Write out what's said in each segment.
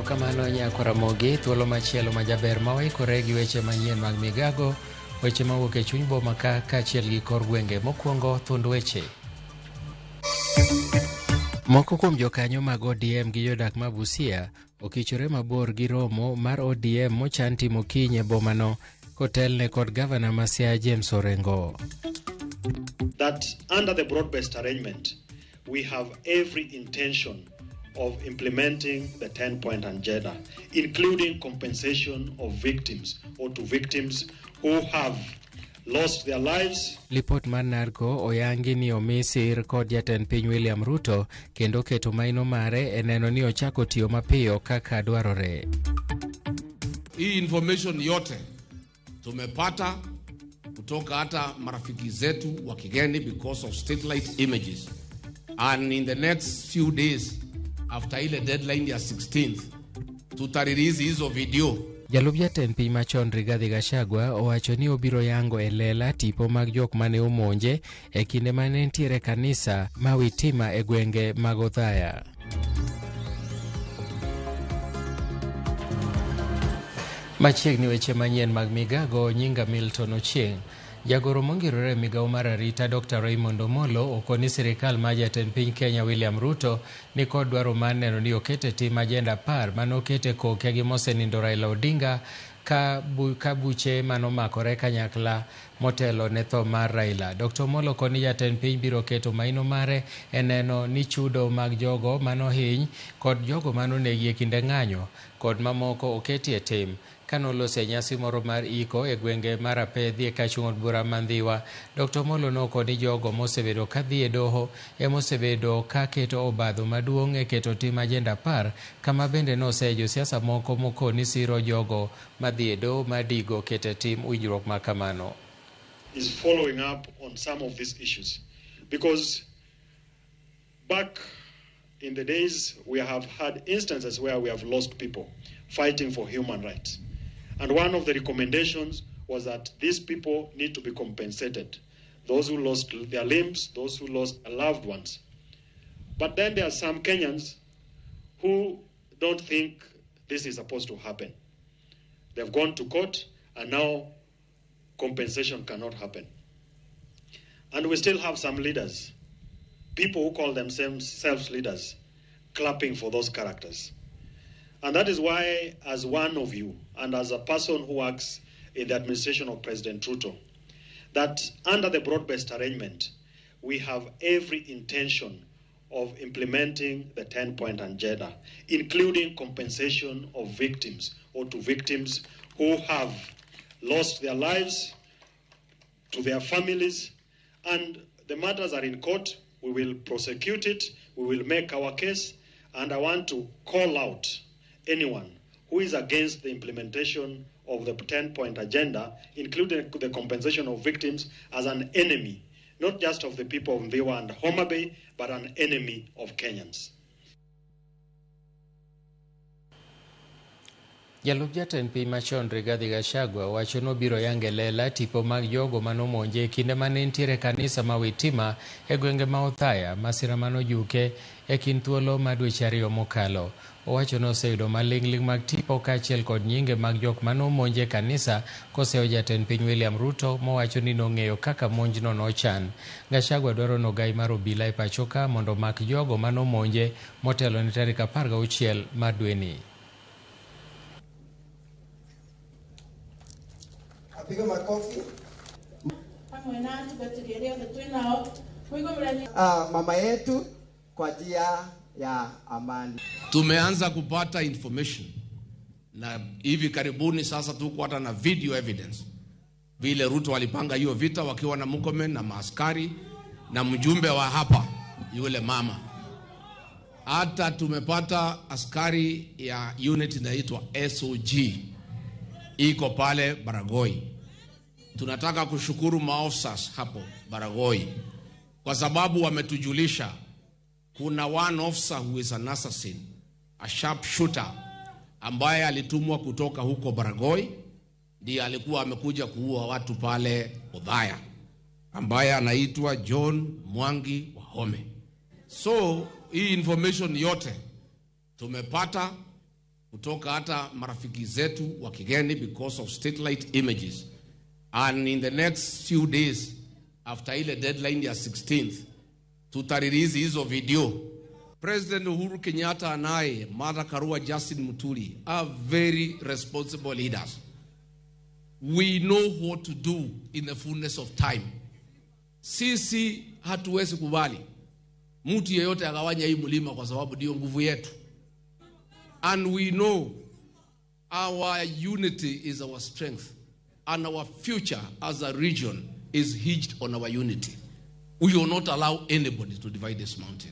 Erokamano nyako Ramogi, thuolo machielo majaber ma waikore gi weche manyien mag migago, weche mawuok e chuny boma ka kaachiel gi kor gwenge. Mokwongo thuond weche. Moko kuom jokanyo mag ODM gi jodak ma Busia okichore mabor gi romo mar ODM mochan timo kiny e bomano kotelne kod gavana ma Siaya James Orengo. That under the broad-based arrangement, we have every intention of implementing the 10-point agenda, including compensation of victims or to victims who have lost their lives. Lipot mar Narco oyangi ni omi sir kod jatend piny William Ruto kendo keto maino mare e neno ni ochako tiyo mapiyo kaka dwarore. Hii information yote tumepata kutoka hata marafiki zetu wa kigeni because of satellite images, and in the next few days after ile deadline ya 16th tutarelease hizo video. Jalup jatend piny machon Rigathi Gachagua owacho ni obiro yango e lela tipo mag jok mane omonje e kinde mane entiere kanisa ma Witima e gwenge mag Othaya. Machiegni weche manyien mag migago, nyinga Milton Ochieng. Jagoro mongirore e migawo mar arita Dr. Raymond Omolo okoni sirikal mar jatend piny Kenya William Ruto ni kod dwaro mar neno ni okete tim ajenda 10 manokete koke gi mosenindo Raila Odinga ka buche manomakore kanyakla motelo ne tho mar Raila. Dr. Omolo koni jatend piny biro keto maino mare e neno ni chudo mag jogo manohiny kod jogo manonegi e kinde ng'anyo kod mamoko oketi e tim. Kanoloso e nyasi moro mar iko e gwenge mar Apedhi e kachung' od bura ma Ndhiwa, Dr. Omolo nokoni jogo mosebedo ka dhi e doho emosebedo ka keto obadho maduong' e keto tim ajenda 10 kama bende noseyo josiasa moko mokoni siro jogo madhi e doho madigo keto e tim winjruok ma kamano. Is following up on some of these issues because back in the days we have had instances where we have lost people fighting for human rights. And one of the recommendations was that these people need to be compensated. Those who lost their limbs, those who lost their loved ones. But then there are some Kenyans who don't think this is supposed to happen. They've gone to court and now compensation cannot happen. And we still have some leaders, people who call themselves leaders, clapping for those characters. And that is why, as one of you, and as a person who works in the administration of President Ruto, that under the broad-based arrangement, we have every intention of implementing the 10-point agenda, including compensation of victims or to victims who have lost their lives, to their families, and the matters are in court. We will prosecute it, we will make our case, and I want to call out anyone who is against the implementation of the 10-point agenda, including the compensation of victims, as an enemy, not just of the people of Ndhiwa and Homa Bay, but an enemy of Kenyans. Jalup jatend piny machon Rigathi Gachagua wacho nobiro yango e lela tipo mag jogo manomonje e kinde mane entiere kanisa ma Witima e gwenge ma Othaya, masira manojuke e kind thuolo mar dweche 2 mokalo. Owacho noseyudo maling'ling' mag tipo kaachiel kod nyinge mag jok manomonje e kanisa koseyo jatend piny William Ruto mowacho ni nong'eyo kaka monjno nochan. Gachagua dwaro nogai mar obila e pacho ka mondo omak jogo manomonje motelo ne tarik 16 mar dweni. Piga makofi. Mama yetu kwa njia ya amani. Tumeanza kupata information na hivi karibuni sasa tuko hata na video evidence vile Ruto alipanga hiyo vita wakiwa na Murkomen na maaskari na mjumbe wa hapa yule mama. Hata tumepata askari ya unit inaitwa SOG iko pale Baragoi. Tunataka kushukuru maofisa hapo Baragoi kwa sababu wametujulisha kuna one officer who is an assassin, a sharpshooter ambaye alitumwa kutoka huko Baragoi, ndiye alikuwa amekuja kuua watu pale Othaya, ambaye anaitwa John Mwangi Wahome. So hii information yote tumepata kutoka hata marafiki zetu wa kigeni because of satellite images. And in the next few days after ile deadline ya 16th tutarelease hizo video. President Uhuru Kenyatta and I, Martha Karua, Justin Muturi, are very responsible leaders. We know what to do in the fullness of time. Sisi hatuwezi kubali mtu yeyote agawanya hii mlima kwa sababu ndio nguvu yetu. And we know our unity is our strength and our future as a region is hinged on our unity. We will not allow anybody to divide this mountain.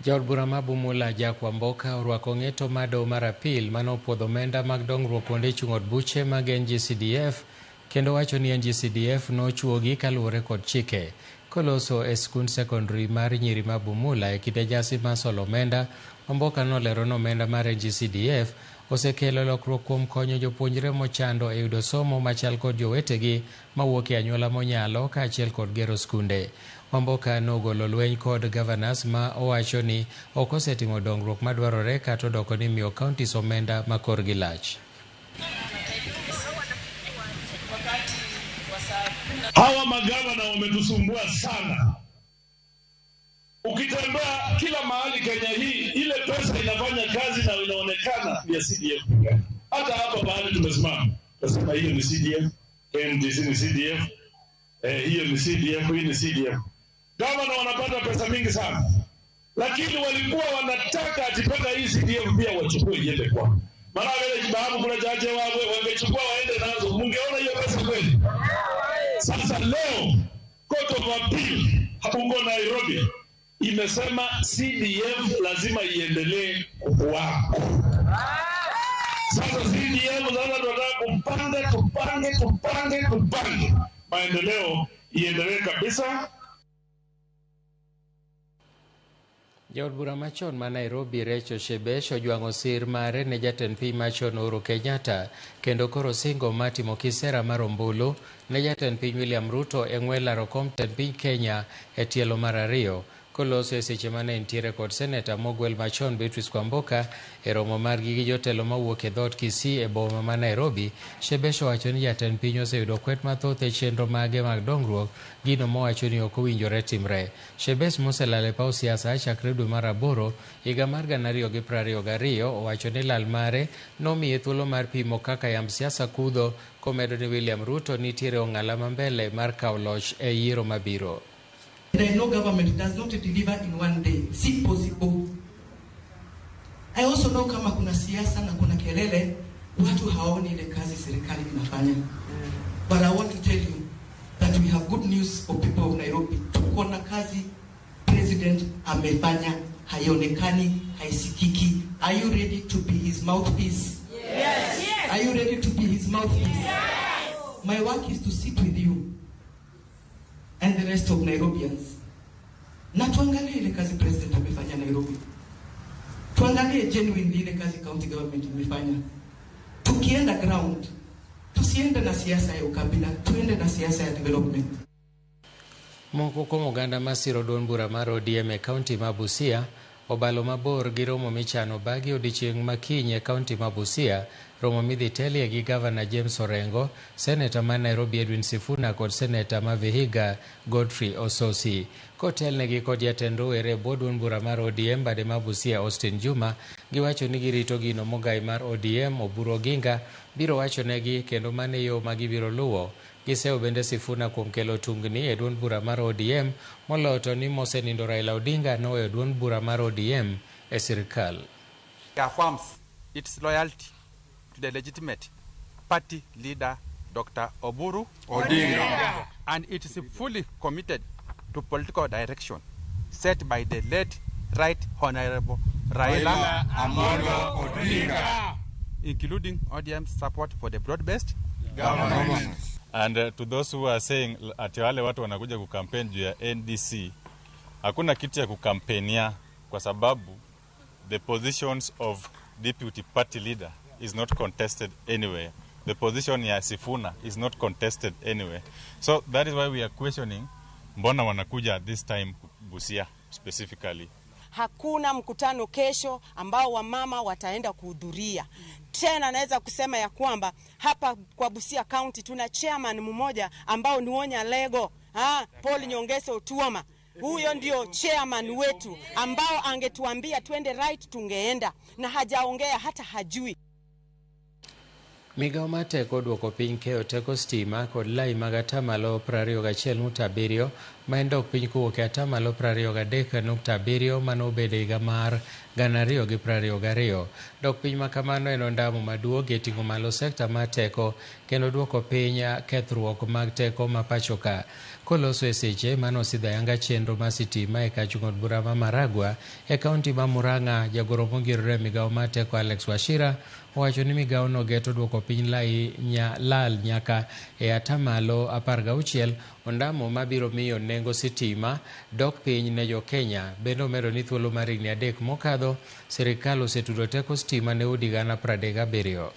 Jaod bura ma Bumula Jack Wamboka orwako ng'eto mar doho mar apil mane opuodho omenda mag dongruok kuonde chung' od buche mag NGCDF kendo wacho ni NGCDF nochuogi kaluwore kod chike. Koloso e skund sekondari mar nyiri ma Bumula e kinde nyasi mar solo omenda, Wamboka nolero ni omenda mar NGCDF osekelo lokruok kuom konyo jopuonjre mochando e yudo somo machal kod jowetegi mawuok e anyuola monyalo kaachiel kod gero skunde. Wamboka nogolo lweny kod governors ma owacho ni ok osetimo dongruok madwarore kata odoko ni miyo counties omenda ma korgi lach. Hawa magavana wametusumbua sana. Ukitembea kila mahali Kenya hii, ile pesa inafanya kazi na inaonekana ni ya CDF. Hata hapa mahali tumesimama, tunasema hiyo ni CDF, KMTC ni CDF, hiyo ni CDF, hii ni CDF. Gavana wanapata pesa mingi sana, lakini walikuwa wanataka ati mpaka hii CDF pia wachukue iende kwao. Maana vile babu kuna chache wao wangechukua waende nazo, mungeona hiyo pesa kweli? Sasa leo Court of Appeal huko Nairobi imesema CDF lazima iendelee kuwako. Sasa CDF sasa tunataka kupanga tupange tupange tupange maendeleo iendelee kabisa. Jaod bura machon ma Nairobi Rachel Shebesh ojwang'o sir mare ne jatend piny machon Uhuru Kenyatta kendo koro singo mar timo kisera mar ombulu ne jatend piny William Ruto e ng'we laro kom tend piny Kenya e tielo mar ariyo. Koloso e seche mane entiere kod seneta mogwel machon Beatrice Kwamboka e romo margi gi jotelo mawuok e dhoot Kisii e boma ma Nairobi, Shebesh owacho ni jatend piny oseyudo kwet mathoth e chenro mage mag dongruok, gino mowacho ni ok owinjore timre. Shebesh moselal e paw siasa chakre dwe mar aboro higa mar 2022 owacho ni lal mare nomiye thuolo mar pimo kaka yamb siasa kudho, komedo ni William Ruto nitiere ong'ala mambele mar kawo loch e yiero mabiro. No government does not deliver in one day. Si possible. I also know kama kuna siasa na kuna kelele, watu hawaoni ile kazi serikali inafanya. But I want to tell you that we have good news for people of Nairobi. Tuko na kazi president amefanya, haionekani, haisikiki. Are you ready to be his mouthpiece? Yes. Yes. Are you ready to be his mouthpiece? Yes. My work is to sit with you and the rest of Nairobians. Na tuangalie ile kazi president amefanya Nairobi. Tuangalie genuinely ile kazi county government imefanya. Tukienda ground, tusiende na siasa ya ukabila, tuende na siasa ya development. Moko kuom oganda masiro duond bura mar ODM e kaunti ma Busia obalo mabor gi romo michano bagi odiechieng' ma kiny e kaunti ma Busia, romo midhi telie gi Gavana James Orengo, Seneta ma Nairobi Edwin Sifuna kod Seneta ma Vihiga Godfrey Ososi. Kotelnegi kod jatend rowere e bwo duond bura mar ODM bade ma Busia Austin Juma, giwacho ni girito gino mogai mar ODM Oburu Oginga biro wachonegi kendo mano e yo ma gibiro luwo. Gisewo bende Sifuna kuom kelo tungni e duond bura mar ODM moloyo to ni mosenindo Raila Odinga noweyo duond bura mar ODM e sirikal. Affirms its loyalty to the legitimate party leader Dr. Oburu Odinga and it is fully committed to political direction set by the late Right Honorable Raila Amolo Odinga, including ODM's support for the broad-based government. And to those who are saying ati wale watu wanakuja kukampeni juu ya NDC, hakuna kitu ya kukampenia kwa sababu the positions of deputy party leader is not contested anywhere. The position ya Sifuna is not contested anywhere. So that is why we are questioning mbona wanakuja at this time Busia specifically. Hakuna mkutano kesho ambao wamama wataenda kuhudhuria. Tena naweza kusema ya kwamba hapa kwa Busia County tuna chairman mmoja ambao ni Wonya Lego, Paul Nyongesa Otuoma. Huyo ndio chairman wetu ambao angetuambia twende right tungeenda, na hajaongea hata hajui. Migawo mar teko duoko piny keyo teko stima kod lai mag atamalo 21.7 ma en dok piny kowuok e atamalo 23.7 manobedo e higa mar 2022. Dok piny ma kamano en ondamo maduong' e ting'o malo sekta mar teko kendo duoko piny kethruok mag teko ma pacho ka. Koloso e seche manosidho ayanga chenro mar sitima e kar chung' od bura ma Maragua e kaunti ma Murang'a, jagoro mongirore e migawo mar teko Alex Wachira owacho ni migawo no geto duoko piny lal nyaka e atamalo 16 ondamo mabiro miyo nengo sitima dok piny ne jo-Kenya. Bende omedo ni thuolo mar higni 3 mokadho, sirikal osetudo teko stima ne udi 37,000.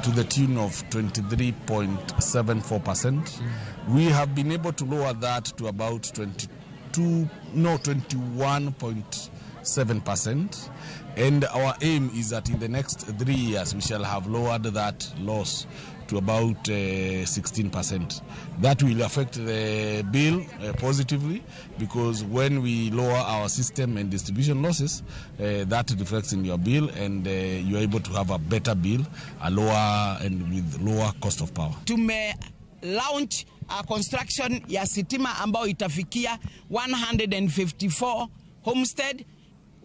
To the tune of 23.74%. We have been able to lower that to about 21.7%. And our aim is that in the next 3 years, we shall have lowered that loss to about 16%. That will affect the bill positively, because when we lower our system and distribution losses, that reflects in your bill, and you are able to have a better bill, a lower and with lower cost of power. Tume launch a construction ya sitima ambayo itafikia 154 homestead.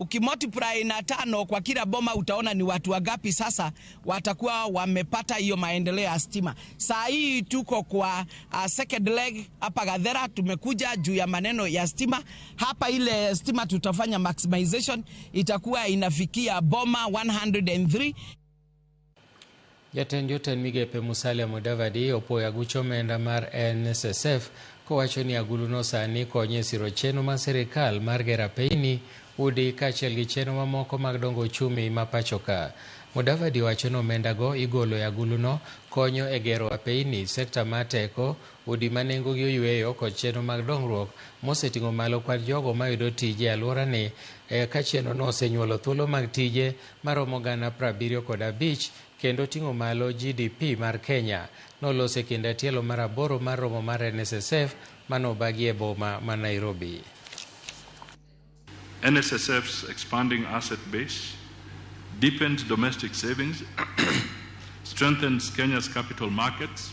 Ukimultiply na 5 kwa kila boma utaona ni watu wangapi sasa watakuwa wamepata hiyo maendeleo ya stima. Saa hii tuko kwa second leg hapa Gathera, tumekuja juu ya maneno ya stima. Hapa ile stima tutafanya maximization itakuwa inafikia boma 103. Jatend jotend migepe Musalia Mudavadi opuoyo aguch omenda mar NSSF kowacho ni aguluno sani konyo e siro chenro mar sirikal mar gero apeyni, udi kaachiel gi chenro mamoko mag dongo uchumi ma pacho ka. Mudavadi wacho ni omendago igolo e aguluno konyo e gero apeyni, sekta mar teko, udi ma nengogi oyweyo kod chenro mag dongruok moseting'o malo kwan jogo mayudo tije e alworani ka chenrono osenyuolo thuolo mag tije maromo 75,000 kendo ting'o malo GDP mar Kenya. Noloso e kinde tielo mar 8 mar romo mar NSSF manobagi e boma ma Nairobi. NSSF's expanding asset base deepens domestic savings, strengthens Kenya's capital markets,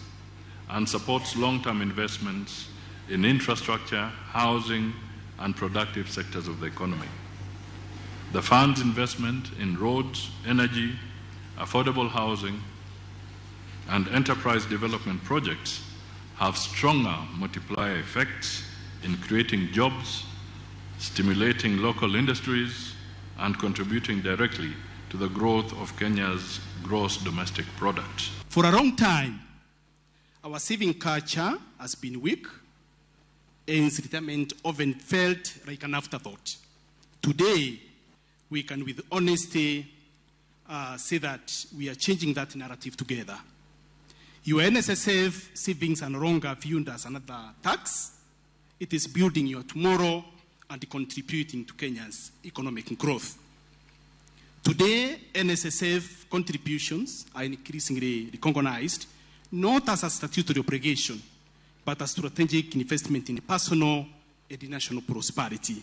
and supports long-term investments in infrastructure, housing, and productive sectors of the economy. The fund's investment in roads, energy, affordable housing, and enterprise development projects have stronger multiplier effects in creating jobs, stimulating local industries, and contributing directly to the growth of Kenya's gross domestic product. For a long time, our saving culture has been weak, and retirement often felt like an afterthought. Today, we can with honesty say that we are changing that narrative together. Your NSSF savings are no longer viewed as another tax. It is building your tomorrow and contributing to Kenya's economic growth. Today, NSSF contributions are increasingly recognized not as a statutory obligation, but as strategic investment in personal and national prosperity.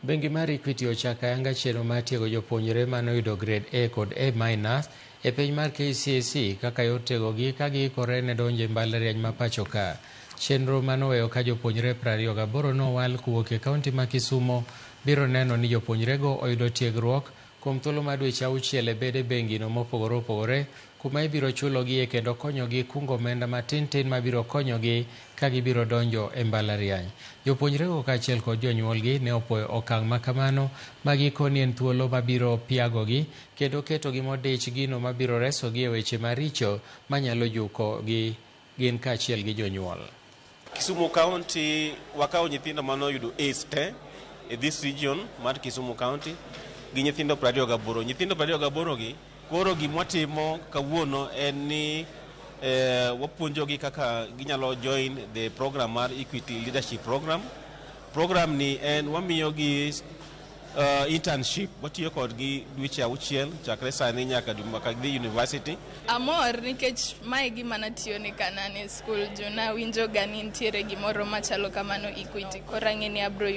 Bengi mar Equity ochako ayanga chenro mar tiego jopuonjre manoyudo grade A kod A- e piny mar KCSE kaka yor tiegogi ka giikore ne donjo e mbalariany ma pacho ka. Chenro manoweyo ka jopuonjre 28 nowal kowuok e kaunti ma Kisumo biro neno ni jopuonjrego oyudo tiegruok kuom thuolo mar dweche 6 e bede bengino mopogore opogore kuma ibiro chulogie kendo konyogi kungo omenda matin tin mabiro konyogi ka gibiro donjo e mbalariany. Jopuonjrego kaachiel kod jonyuolgi ne opuoyo okang' ma kamano ma gikoni en thuolo mabiro piagogi kendo ketogi modich gino mabiro resogi e weche maricho manyalo jukogi gin kaachiel gi jonyuol. Kisumu County wakawo nyithindo manoyudo A's te e this region mar Kisumu County gi nyithindo 28. Nyithindo 28 gi koro gimwatimo kawuono en ni wapuonjogi kaka ginyalo join the program mar Equity Leadership Program. Program ni en wamiyo gi internship, watiyo kodgi dweche 6 chakre sani nyaka gidhi university. Amor nikech mae gima natiyone ka an e skul, jo nawinjo ga ni nitiere gimoro machalo kamano Equity. Koro ang'e ni abro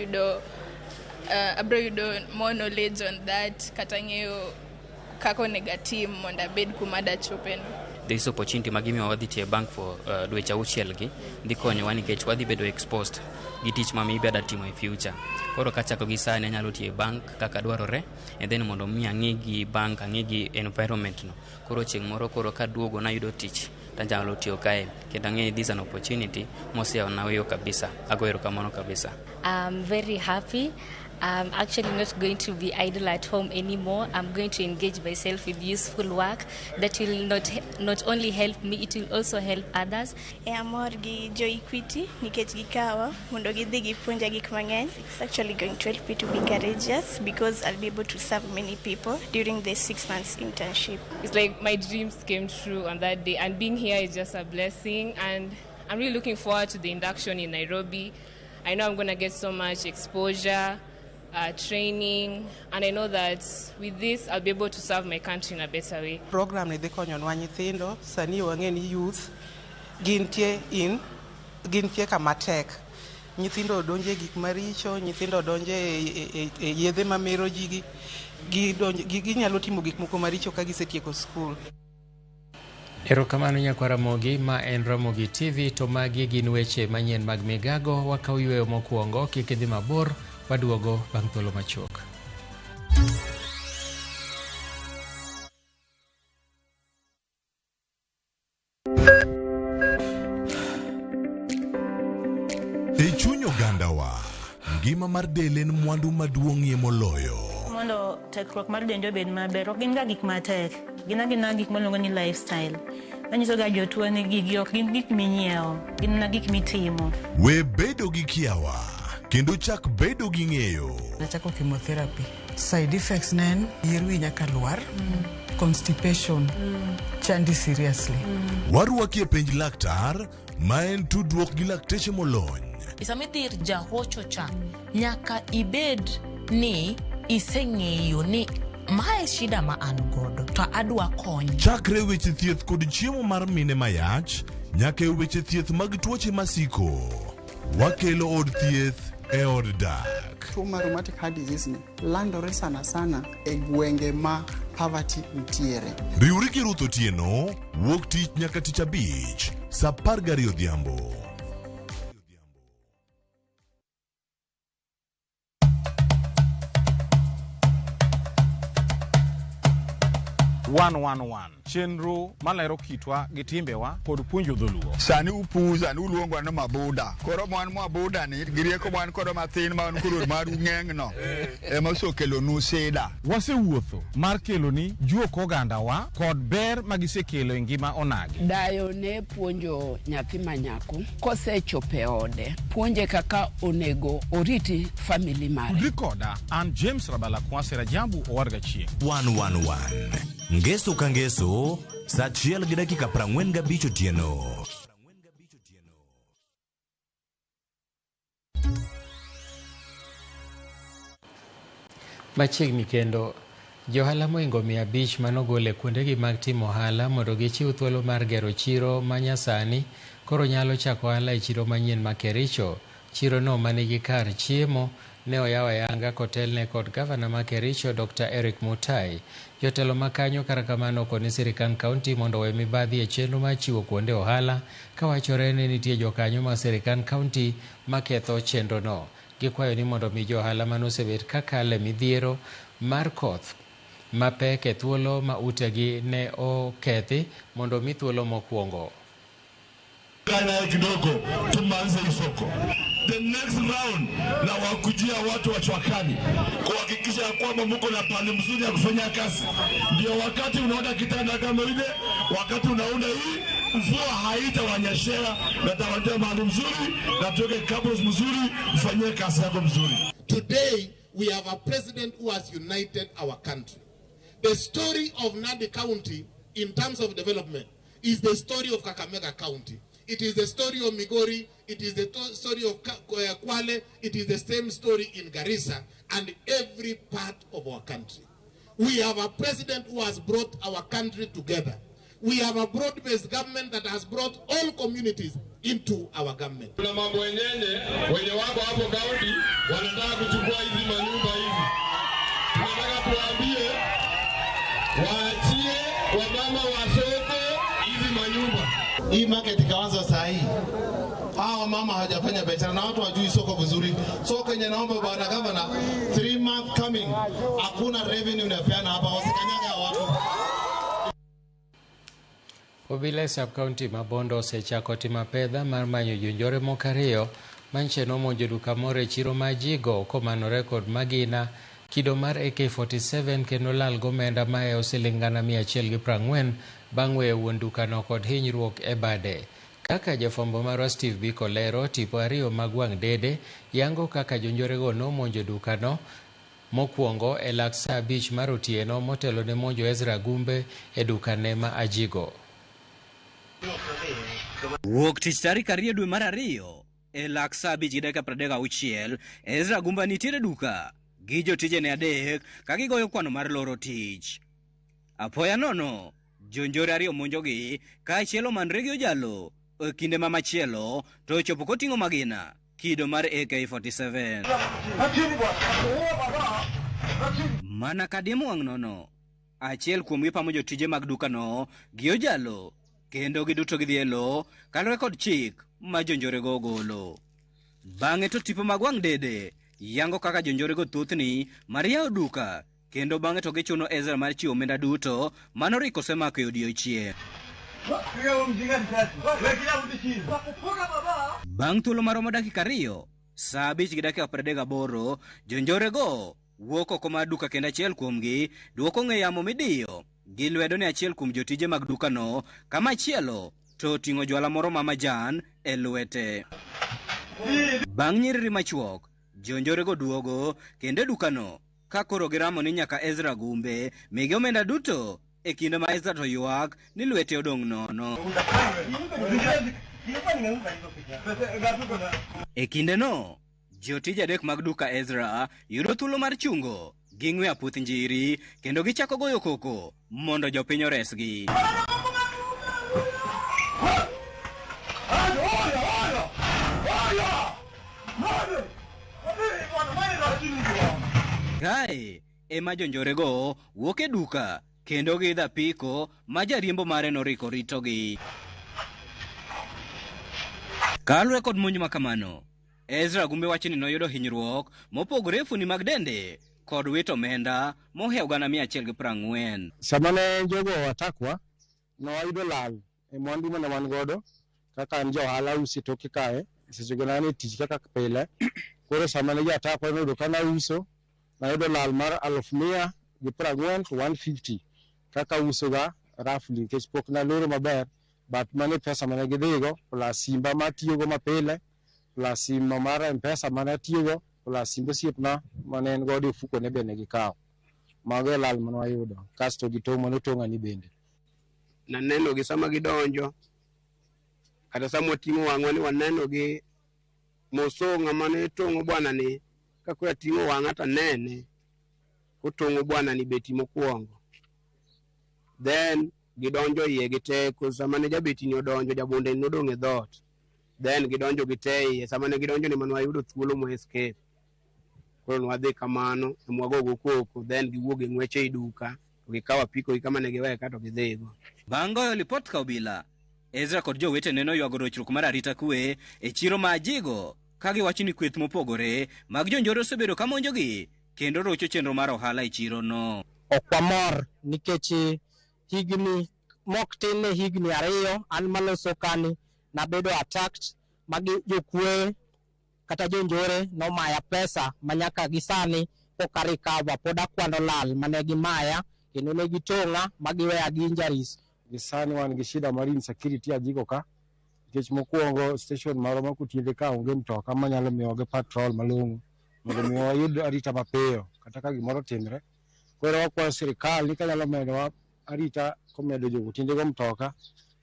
yudo more knowledge on that, kata ng'eyo kaka onego atim mondo abed kuma adachopeno. This opportunity magimiwa wadhi tiyo e bank for dweche 6 gi dhi konyowa nikech wadhi bedo exposed gi tich ma maybe adwa timo e future. Koro kachako gi sani anyalo tiyo e bank kaka dwarore, and then mondo mi ang'i gi bank, ang'i gi environment no. Koro chieng' moro koro kaduogo nayudo tich tanyalo tiyo kae, kendo ang'e this is an opportunity moseyawona yo kabisa. Ago erokamano kabisa. I'm very happy. I'm actually not going to be idle at home anymore. I'm going to engage myself with useful work that will not only help me, it will also help others. Amor gi jo Equity nikech gikawa mondo gidhi gipuonja gik mang'eny. It's actually going to help me to be courageous because I'll be able to serve many people during the 6 months internship. It's like my dreams came true on that day, and being here is just a blessing, and I'm really looking forward to the induction in Nairobi. I know I'm going to get so much exposure, training, and I know that with this I'll be able to serve my country in a better way. Program ni dhi konyonwa nyithindo, sani wang'e ni youth gintie kama tek. Nyithindo donje gik maricho, nyithindo donje e yedhe mamero ji, ginyalo timo gik moko maricho ka gisetieko skul. Erokamano nyakwa Ramogi, ma en Ramogi TV, to magi gin weche manyien mag migago. Wakaw yweyo mokwongo, kik idhi mabor, waduogo bang' thuolo machuok. E chuny ogandawa, ngima mar del en mwandu maduong'ie moloyo. Mondo tekruok mar dendi obed maber, ok gin ga gik matek, gin agina gik miluongo ni lifestyle. Manyiso ga jotuo ni gigi ok gin gik minyiewo, gin mana gik mitimo. We bedo gi kiawa kendo chak bedo gi ng'eyo. Nachako chemotherapy. Side effects ne en yier wi nyaka lwar, constipation, chandi seriously. Warwaki e penj laktar, ma en tudruok gi lakteche molony. Sama idhi ir jahocho cha, nyaka ibed ni iseng'eyo ni mae shida ma an godo to adwa kony. Chakre weche thieth kod chiemo mar mine mayach nyaka e weche thieth mag tuoche masiko. Wakelo od thieth e od dak. Tuo mar rheumatic heart disease ni landore sana sana e gwenge ma poverty nitiere. Riwri gi Ruth Otieno wuok tich nyaka tich abich saa 12 odhiambo. Chenro malero kitwa gi timbewa kod puonjo dholuo. Sani upuza ni uluongwa ni mabuda. Koro mwan mabuda ni gi rieko mwan kodo mathin ma wan koro maru ng'eng'no ema osekelonu sida. Wasewuotho mar keloni juok ogandawa kod ber magisekelo e ngima onagi. Dayo ne puonjo nyathi manyako kosechopo e ode, puonje kaka onego oriti family mare. Tudri koda an James Rabala Kwase Rajabu Owarga Chieng'. 111 Ngeso ka ngeso saa 1:45 otieno. Machiegni kendo, johala mohingo 500 manogol e kuondegi mag timo ohala mondo gichiw thuolo mar gero chiro manyasani koro nyalo chako ohala e chiro manyien ma Kericho. Chirono manigi kar chiemo ne oyaw ayanga kotelne kod gavana ma Kericho Dr. Eric Mutai. Jotelo makanyo kata kamano okoni sirikand kaunti mondo owe mibadhi e chenro mar chiwo kuonde ohala kawachore ni nitie jokanyo mar sirikand kaunti maketho chenrono. Gikwayo ni mondo mi johala manosebet kakale midhiero mar koth mapek e thuolo ma utegi ne okethi mondo mi thuolo mokwongo. Kidogo tumalize isoko. The next round na wakujia watu wa Chwakani kuhakikisha kwamba mko na pale mzuri ya kufanya kazi. Ndio wakati unaona kitanda kama ile, wakati unaona hii mvua haitawanyeshea na tawatia mahali mzuri na tuweke kabros mzuri ufanyie kazi yako mzuri. Today we have a president who has united our country. The story of Nandi County in terms of development is the story of Kakamega County. It is the story of Migori. It is the story of Kwale. It is the same story in Garissa and every part of our country. We have a president who has brought our country together. We have a broad-based government that has brought all communities into our government. Kuna mambo wenyenye wenye wako hapo county wanataka kuchukua hizi manyumba hizi. Tunataka tuwaambie waachie wamama wa soko hizi manyumba. Hii market ikaanza saa hii. Hawa mama hawajafanya biashara na watu hawajui soko vizuri. Soko yenye naomba bwana governor, 3 month coming, hakuna revenue unapeana hapa, wasikanyaga watu. Obila e sub-county ma Bondo osechako timo apedha mar manyo jonjore moko ariyo manche nomonjo duka moro e chiro ma Jigo komanore kod magina kido mar AK-47 kendo lal gomenda mahewo siling 140,000 bang' weyo wuon dukano kod hinyruok e bade. Kaka jafwambo marwa Steve Biko lero, tipo ariyo mag wang' dede yango kaka jonjorego nomonjo dukano mokwongo e lak saa 5 mar otieno motelo ne monjo Ezra Gumbe e dukane ma Ajigo. Wuok tich tarik 2 dwe mar 2 e lak saa 5:36 Ezra Gumba nitiere duka gi jotijene 3 ka gigoyo kwano mar loro tich. Apoya nono jonjore ariyo monjogi ka achiel omanre gi ojalo e kinde ma machielo to ochopo koting'o magina kido mar AK-47. Mana kadiemo wang' nono achiel kuomgi pamo jotije mag dukano gi ojalo kendo giduto gidhi e lowo kaluwore kod chik ma jonjorego ogolo. Bang'e to tipo mag wang' dede yango kaka jonjorego thothni mar yawo duka kendo bang'e to gichuno Ezra mar chiwo omenda duto manoriko osemako e odiechieng'. Bang' thuolo maromo dakika 2, saa 5:38, jonjorego wuok oko mar duka kendo achiel kuomgi duoko ong'we yamo midiyo gi lwedo ne achiel kuom jotije mag dukano kamachielo to oting'o jwala moro ma majan e lwete. Bang' nyiriri machuok, jonjorego duogo kendo e dukano ka koro giramo ni nyaka Ezra Gumbe migi omenda duto e kinde ma Ezra to ywak ni lwete odong' nono. E kindeno, jotije 3 mag duka Ezra yudo thuolo mar chungo gi ng'we aputh njiri kendo gichako goyo koko mondo jopiny oresgi. Kae ema jonjorego wuok e duka kendo giidho apiko ma jariembo mare noriko ritogi. Kaluwore kod monj ma kamano, Ezra Gumbe wacho ni noyudo hinyruok mopogore e fuoni mag dende kod wito omenda mohewo 140,000. Sama ne jogo atakwa, ne wayudo lal e mwandu mane wan godo kaka an ja ohala uso e toke kae, sechego ne an e tich kaka pile. Koro sama ne jo atakwa noyudo ka nauso, nayudo lal mar 140,000 150 kaka usoga roughly nikech pok naloro maber, but mano e pesa mane gidhigo plus simba matiyogo mapile plus simo mar M-Pesa mane atiyogo plus simb osiepna mane en godo e ofukone be ne gikawo. Mago e lal mane wayudo kasto gi tong' mane otong'a ni bende. Naneno gi sama gidonjo kata sama wating'o wang'wa ni waneno gi moso ng'ama ne tong'o bwana ni ka koro ating'o wang'a tanene kotong'o bwana ni beti mokwongo. Then gidonjo iye gi teko sama ne jabeti ni odonjo jabunde ni nodong' e dhoot. Then gidonjo gi te iye sama ne gidonjo ni mane wayudo thuolo mo escape. Koro nwadhi kamano emwagogo koko then giwuok gi ng'wech ei duka to gikawo apiko gi kama ne giweye ka to gidhigo. Bang' goyo lipot ka obila, Ezra kod jowetene noywago rochruok mar arita kwe e chiro ma Ajigo ka giwacho ni kweth mopogore mag jonjore osebedo ka monjogi kendo rocho chenro mar ohala e chirono. Ok wamor nikech higni mok tin ne higni 2 an maloso kani nabedo attacked magi jokuoe kata jonjore nomaya pesa manyaka gi sani pok a recover, pod akwano lal mane gimaya kendo ne gitong'a magiweya gi injuries. Gi sani wan gi shida mar insecurity Ajigo ka nikech mokwongo station marwa ma Kutiende ka onge mtoka manyalo miyowa gi patrol malong'o mondo mi wayud arita mapiyo kata ka gimoro otimre. Koro wakwayo sirikal ni kanyalo medowa arita komedo jo Kutiende go mtoka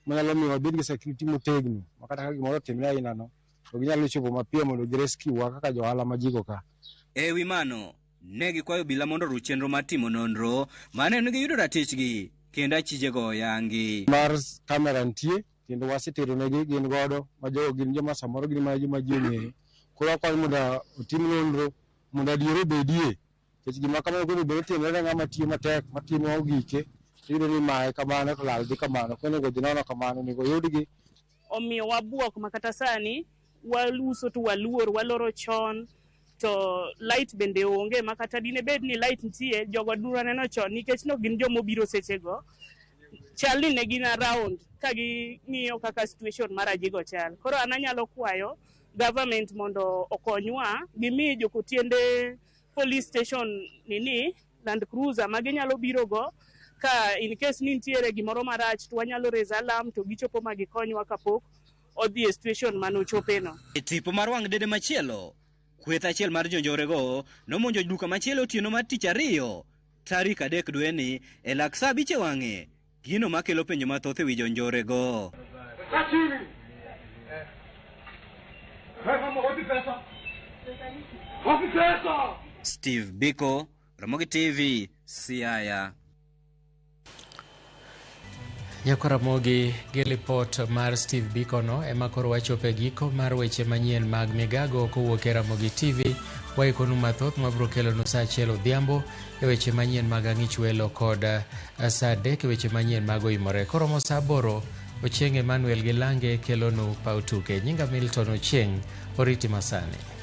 manyalo miyo wabed gi security motegno ma kata ka gimoro otimre ainano to ginyalo chopo mapiyo mondo girescue wa kaka johala majiko ka. E wi mano, ne gikwayo obila mondo oruch chenro mar timo nonro maneno ni giyudo ratichgi kendo achijego oyangi. Mar kamera nitie kendo wasetero negi gin godo ma jogo gin joma samoro gin mana joma ji ong'eyo. Koro wakwayo mondo otim nonro mondo adiera obedie nikech gima kamano koro bed otimore ne ng'ama tiyo matek matimo gike iyudo ni imaye kamano to lal dhi kamano koro onego dhi nono kamano onego oyudgi. Omiyo wabuok ma kata sani waluso to waluor waloro chon to light bende onge ma kata dine bed ni light nitie jogo dura neno chon nikech no gin joma obiro sechego chal ni ne gin around ka ging'iyo kaka situation mar Ajigo chal. Koro an anyalo kwayo government mondo okonywa gimi jokotiende police station nini Land Cruiser ma ginyalo biro go ka in case ni nitiere gimoro marach to wanyalo raise alarm to gichopo ma gikonywa kapok odhi e situation manochopeno. E tipo mar wang' dede machielo, kweth achiel mar jonjorego nomonjo duka machielo otieno mar tich ariyo tarik 3 dweni e lak sa 5 e wang'e, gino makelo penjo mathoth e wi jonjorego. Steve Biko, Ramogi TV, Siaya. Nyakwa Ramogi gi lipot mar Steve Biko no ema koro wachopo e giko mar weche manyien mag migago kowuok e Ramogi TV. Waikonu mathoth mabiro kelonu sa 1 odhiambo e weche manyien mag Ang'ich Welo kod sa 3 e weche manyien mag Oimore. Koromo sa 8 Ochieng' Emmanuel gi Lange kelonu paw tuke. Nyinga Milton Ochieng', oriti masani.